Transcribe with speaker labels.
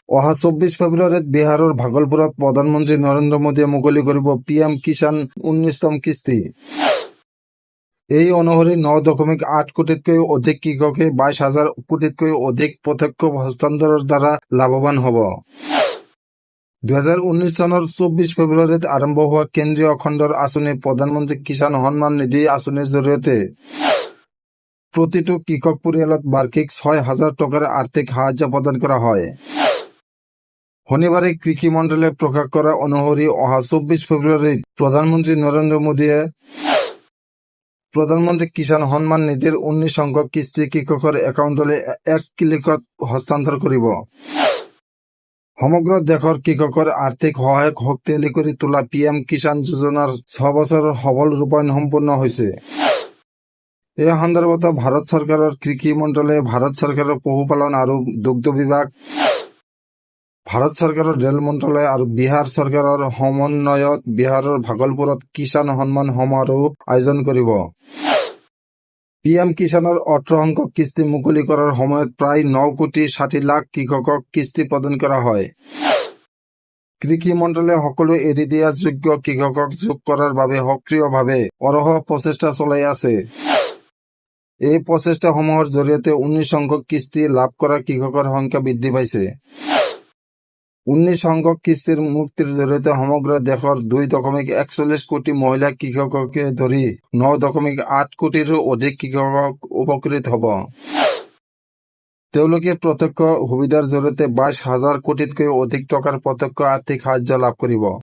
Speaker 1: অহা 24 ফেব্ৰুৱাৰীত বিহাৰৰ ভাগলপুৰত প্ৰধানমন্ত্ৰী নৰেন্দ্ৰ মোদীয়ে মুকলি কৰিব পি এম কিষাণ 19তম কিস্তি। এই অনুসৰি 9.8 কোটিতকৈও অধিক কৃষকে 22 হাজাৰ কোটিতকৈও অধিক প্ৰত্যক্ষ হস্তান্তৰৰ দ্বাৰা লাভৱান হ'ব। 2019 চনৰ 24 ফেব্ৰুৱাৰীত আৰম্ভ হোৱা কেন্দ্ৰীয় খণ্ডৰ আঁচনি প্ৰধানমন্ত্ৰী কিষাণ সন্মান নিধি আঁচনিৰ জৰিয়তে প্ৰতিটো কৃষক পৰিয়ালত বাৰ্ষিক 6 হাজাৰ টকাৰ আৰ্থিক সাহায্য প্ৰদান কৰা হয়। শনিবাৰে কৃষি মন্ত্ৰালয়ে প্ৰকাশ কৰা অনুসৰি অহা 24 ফেব্ৰুৱাৰীত প্ৰধানমন্ত্ৰী নৰেন্দ্ৰ মোদীয়ে প্ৰধানমন্ত্ৰী কিষাণ সন্মান নিধিৰ 19 সংখ্যক কিস্তি কৃষকৰ একাউণ্টলৈ এক ক্লিকত হস্তান্তৰ কৰিব। সমগ্ৰ দেশৰ কৃষকৰ আৰ্থিক সহায়ক শক্তিশালী কৰি তোলা পি এম কিষাণ যোজনাৰ 6 বছৰৰ সফল ৰূপায়ণ সম্পূৰ্ণ হৈছে। এই সন্দৰ্ভত ভাৰত চৰকাৰৰ কৃষি মন্ত্ৰালয়ে ভাৰত চৰকাৰৰ পশুপালন আৰু দুগ্ধ বিভাগ, ভাৰত চৰকাৰৰ ৰেল মন্ত্ৰালয় আৰু বিহাৰ চৰকাৰৰ সমন্বয়ত বিহাৰৰ ভাগলপুৰত কিষাণ সন্মান সমাৰোহ আয়োজন কৰিব। পি এম কিষাণৰ 18 সংখ্যক কিস্তি মুকলি কৰাৰ সময়ত প্ৰায় 9 কোটি 60 লাখ কৃষকক কিস্তি প্ৰদান কৰা হয়। কৃষি মন্ত্ৰালয়ে সকলো এৰি দিয়া যোগ্য কৃষকক যোগ কৰাৰ বাবে সক্ৰিয়ভাৱে অহৰহ প্ৰচেষ্টা চলাই আছে। এই প্ৰচেষ্টাসমূহৰ জৰিয়তে 19 সংখ্যক কিস্তি লাভ কৰা কৃষকৰ সংখ্যা বৃদ্ধি পাইছে। 19 সংখ্যক কিস্তিৰ মুক্তিৰ জৰিয়তে সমগ্ৰ দেশৰ 2.41 কোটি মহিলা কৃষককে ধৰি 9.8 কোটিৰো অধিক কৃষক উপকৃত হ'ব। তেওঁলোকে প্ৰত্যক্ষ সুবিধাৰ জৰিয়তে 22 হাজাৰ কোটিতকৈও অধিক টকাৰ প্ৰত্যক্ষ আৰ্থিক সাহায্য লাভ কৰিব।